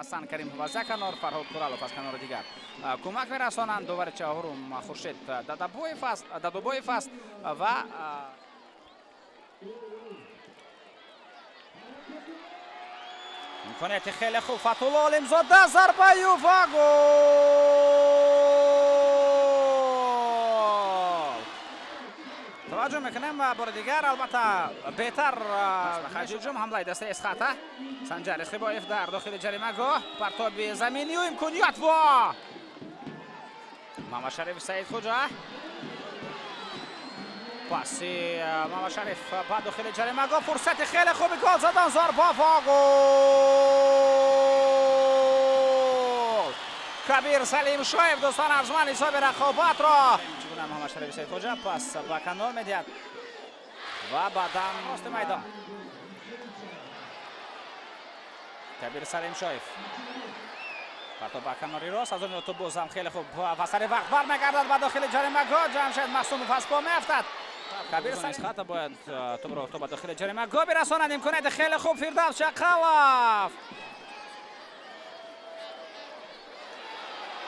Ҳасан Каримов аз як канор, Фарҳод Куралов аз канори дигар кӯмак мерасонанд. Довари чаҳорум Хуршед Дадобоев аст ва имконияти хеле хуб, Фатҳулло Олимзода, зарбаю ва гол! Таваҷҷӯҳ мекунем ва бори дигар, албатта, беҳтар ҳуҷум, ҳамлаи дастаи Эсхата. Санҷар Исхибоев дар дохили ҷаримагоҳ, партоби заминию имконият ва Мамадшариф Саидхуҷа, паси Мамадшариф ба дохили ҷаримагоҳ, фурсати хеле хуби гол задан, зарба ва гол! Кабир Салимшоев, дӯстон арҷманд, ҳисоби рақобатро чӣ гуна Мамадшариф Саидхуҷа пас ба канор медиҳад ва баъдан рости майдон Кабир Салимшоев партоб ба канори рост, аз он тӯб бозам хеле хуб ва сари вақт бармегардад ба дохили ҷаримагоҳ. Ҷамшед Маҳсумов аз по меафтад. Кабир Эсхата бояд тӯбро то ба дохили ҷаримагоҳ бирасонад. Имконияти хеле хуб, Фирдавс Чақалов,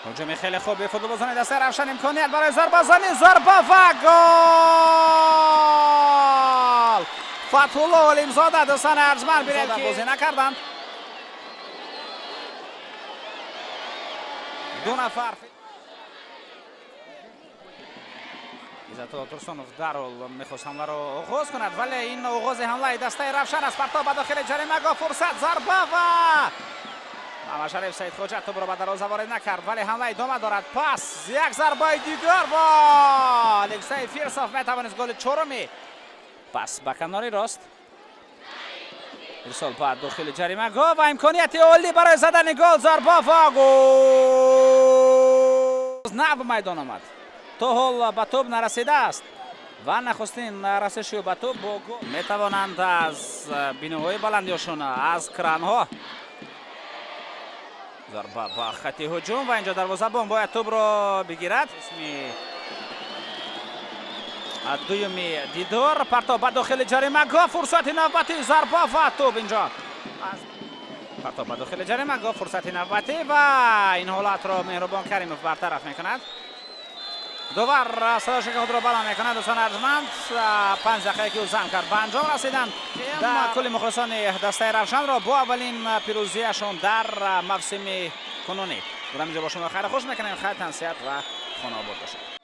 ҳуҷуми хеле хуби футболбозони дастаи Равшан, имконият барои зарбазанӣ, зарба ва гол! Фатҳулло Олимзода, дӯстони арҷманд, бинед ки бозӣ накарданд ду нафар. Иззатулло Турсунов дарҳол мехост ҳамларо оғоз кунад, вале ин оғози ҳамлаи дастаи Равшан аст. Партоб ба дохили ҷаримагоҳ, фурсат, зарба ва Мамадшариф Саидхоҷа тӯбро ба дарвоза ворид накард, вале ҳамла идома дорад. Пас як зарбаи дигар ва Алексей Фирсов метавонист голи чоруми. Пас ба канори рост, ирсол ба дохили ҷаримагоҳ ва имконияти олӣ барои задани гол, зарба ва гол! Нав ба майдон омад, то ҳол ба тӯб нарасидааст ва нахустин расиши ӯ ба тӯб бо гол. Метавонанд аз биноҳои баландиёшон, аз кранҳо. Зарба ба хати ҳуҷум ва инҷо дарвозабон бояд тӯбро бигирад. Қисми дуюми дидор, партоб ба дохили ҷаримагоҳ, фурсати навбатӣ, зарба ва тӯб инҷо. Партоб ба дохили ҷаримагоҳ, фурсати навбатӣ ва ин ҳолатро Меҳрубон Каримов бартараф мекунад. Довар садошаки худро баланд мекунад. Дӯстони арҷманд, 5 дақиқае ки ӯ зам кард, ба анҷом расиданд. Дар кулли мухлисони дастаи Равшанро бо аввалин пирӯзиашон дар мавсими кунунӣ дар инҷо бо шумо хайру хуш мекунем. Хайр, тансиҳат ва хонаобод бошед.